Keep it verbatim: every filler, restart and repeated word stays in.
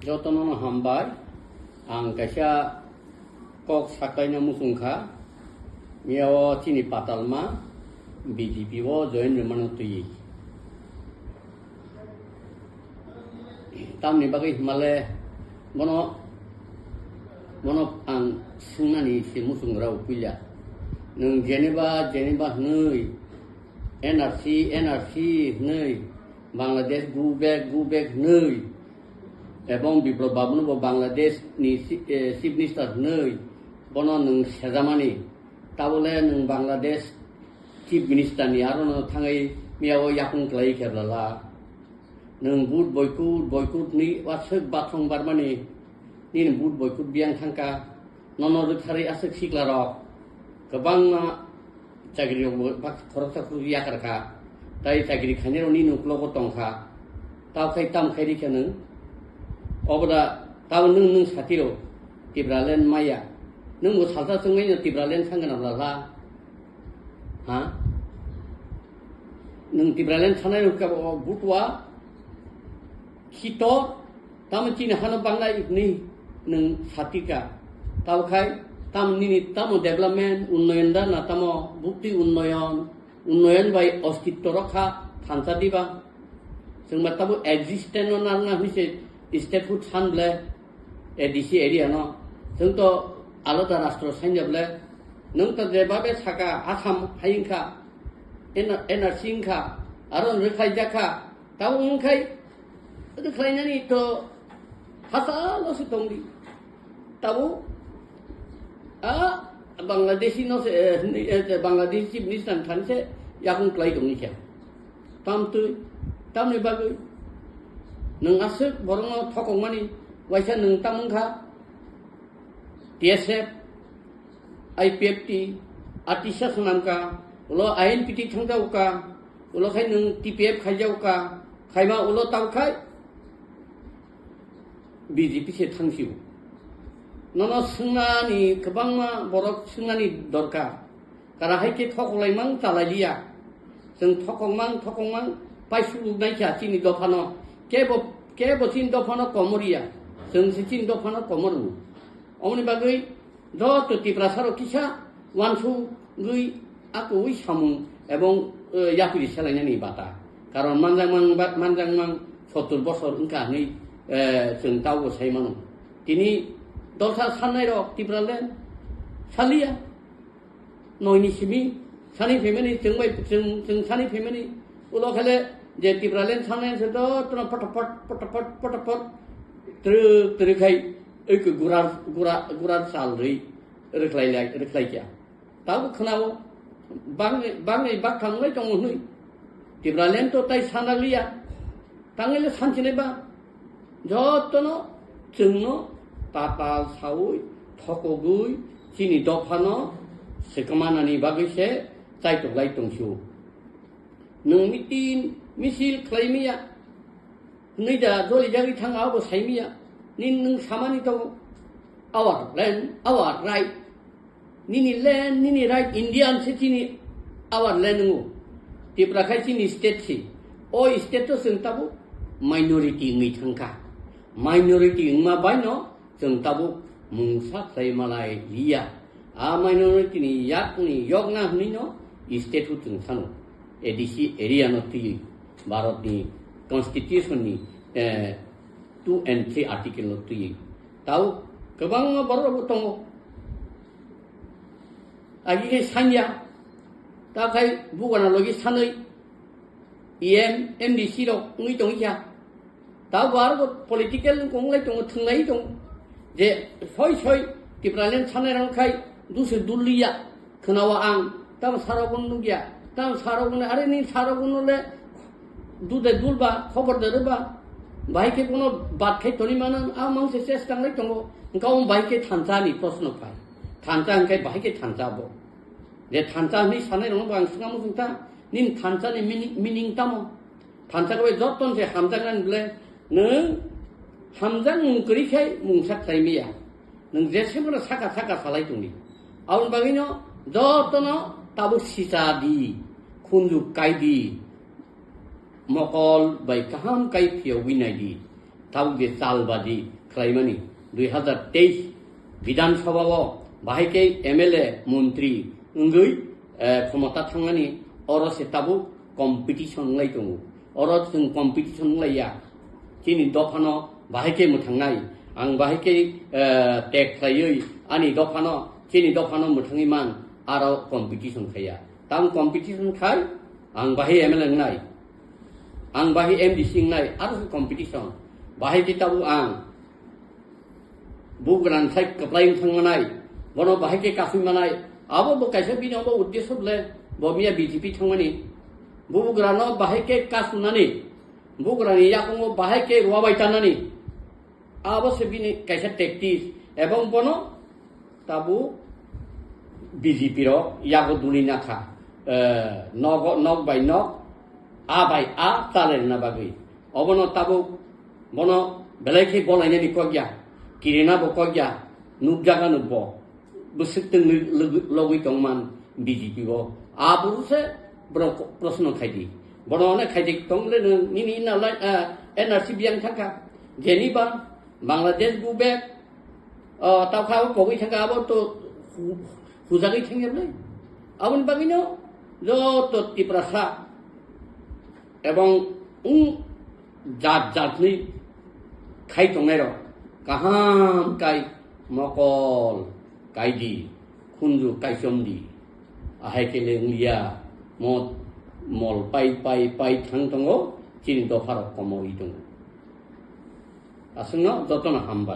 Jotono no hambai. Ang kaisa kok sakaina muchung kha. Miyao chini patalma B J P o join rwmano twi. Tamni bagwi himale bono, bono ang swngnani se muchung rao puila. Nwng Geneva, Geneva hwnwi, N R C, N R C hwnwi, Bangladesh go back, go back hwnwi, ebong Biplab Babuno bo Bangladesh ni si-, eh, Chief Minister hwnwi, bono nwng sejamani. Tabole nwng Bangladesh Chief Minister ni aro no thangwi miyao yakung kwlai khe blala. Nwng vote boycott, boycott ni waswk bathong barmani, nini vote boycott biyang thangka, nono rwkharwi aswk sikla rok, kwbangma chakri rok bo bak khoroksa khoroksa yakar kha, tai chakri khainai rok nini uklogo tong kha, tao khai tam khai rikha nwng, oboda tao nwng nwng satiro, Tipraland maya, nwng bo salsa chwngwi no Tipraland thangna blala, ha? Nwng Tipraland thanai rok ka bo butwa khito, tamo chini hano banglai ni nwng satika. Tamo khai, tamo nini tamo development, unnoyon da na tamo bukti unnoyon, unnoyon bai ostitto rokha thansa diba. Chwng ba tamo existence no nang na hwnwi se statehood san ble A D C area no. Chwng to alada rastro sanya ble. Nwng to je babe saka Assam hai wngkha, N-, N R C wngkha, aro rwkhlai jakha. Tamo wngkhai rwkhlainani to hachalo se tongdi. Tabo, a, Bangladeshi no se, eh, eh, Bangladeshi Chief Minister thani se yakung kwlai tongni khe. Tam twi, tamni bagwi nwng aswk borokno thokokmani waisa nwng tam wngkha T S F, I P F T, atisa swnamka, ulo I N P T thangjaoka, ulo khai nwng T P F khaijaoka, khaima ulo tangkhai, B J P se thangsio. Nono swngnani kwbangma borok swngnani dorkar. Kara hai khe thokoklaimang chalailiya. Chwng thokokmang, thokokmang paisuknai kha chini dophano. Kebo, kebo chini dophano komoriya. Chwng se chini dophano komorwo. Omoni bagwi joto Tiprasa rok kisa wansugwi akoi samung ebong, eh, yapiri selainani bata. Karon manjakmang ba, manjakmang sottur bosor wngkha hinwi, eh, chwng tabukbo sai mano. Tini dosa sannai rok Tipraland saliya. Noini simi sani phaimani chwng bai chwng, chwng sani phaimani ulo khale je Tipraland sannai se jotono potopot, potopot, potopot twrwk twrwk khai oi khe gura, gura, gura chal rwi rwkhlai lai, rwkhlai kya. Tabuk khwnao bangni, bangni bakthang lai tongo hwnwi. Tipraland to tai sana liya. Tangwi le sanchini ba. Jotono chwngno tatal saui, thokogwi, chini dophano swkmanani bagwi se chaitok lai tongsio. Nwng mitin misil khlai miya. Hwnwi da joli jagwi thang abo sai miya. Nin nwng samani tongo. Our land, our right. Nini land, nini right, Indian se chini our land wngo. Tipra khai chini state se. O state o chwng tabuk minority wngwi thangkha. Minority wngma baino chwng tabuk mungsa khlai malai liya. A minority ni yakni yokna hwnwi no state o chwng thano. A D C area no twiwi Bharat ni constitution ni, eh, two and three article no twiwi. Tau kwbangma borok rok bo tongo. Agi khe sanya, ta khai bugana logi sanwi, E M, M D C rok wngwi tongwi kha. Ta bo aro bo political wng lai tongo, thwnglai tongo. Je soi soi Tipraland sanai rok khai dusu dulliya, khwnao ang, tamo sarok nukya, tamo sarok, are ni sarok le Dude dulba, khobor de rwba. Bahai khe bono bat khai toni mano, a mang se ses tanglai tongo. Hwnkha omo bahai khe thansa ni proshno phai. Thansa hwnkhe bahai khe thansa bo. Je thansa hwnwi sanai rokno bo ang swngamo chwng ta, nini thansa ni meaning, meaning tamo? Thansa khe bai joto se hamjaknani bwle, nwng hamjakmung kwrwi khai mungsa khlai maya. Nwng jese bono saka saka salai tongdi. Aboni bagwino jotono tabuk sicha di, khunju kai di. Mokol bai kaham kai phiyogwi nai di. Tabuk je chalbaji khlaimani, dui hazar teis Bidhan Sabha o bahai khe M L A montri wngwi, eh, khomota thangmani, oro se tabuk competition wngwi tongo. Oro chwng competition wngwi ya. Chini dophano bahai khe mwthangnai, ang bahai khe, eh, tek khlaiwi ani dophano, chini dophano mwthangwi man, aro competition khaiya. Tang competition khai, ang bahai M L A wngnai, ang bahai M D C wngnai, aro se competition. Bahai khe tabuk ang bugrang sai kwplai wng thangmanai, bono bahai khe kasui manai, abo bo kaisa bini obo uddesho le, bo miya B J P thangmani, bugrano bahai khe kasunani, bugrani yakungo bahai khe ruwa bai tanani, abo se bini kaisa tactics, ebong bono tabuk B J P rok yago duli nakha, eh, nogo, nok bai nok, a bai a chale rwna bagwi. Obono tabuk bono belai khe bolainani kok ya, kirina bo kok ya, nukjaga nukbo, bwswk twngwi logwi, logwi tongman B J P o. Aboro se borok proshno khaidi. Bono onek khaidi tongmle nwng nini ina lai, ah, N R C biyang thangkha. Jeniba Bangladesh go back, ah, tawkha abo pogwi thangkha abo to hu-, hujagwi thangya bwle. Aboni bagwino joto Tiprasa ebong wng jat jatni khai tongnairok kaham kai mokol kaidi, khunju kaichomdi, ahai khe le wngya, mo mol pai pai pai thang tongo, chini dopharok komorwi tongo. Aswkno jotono hambai.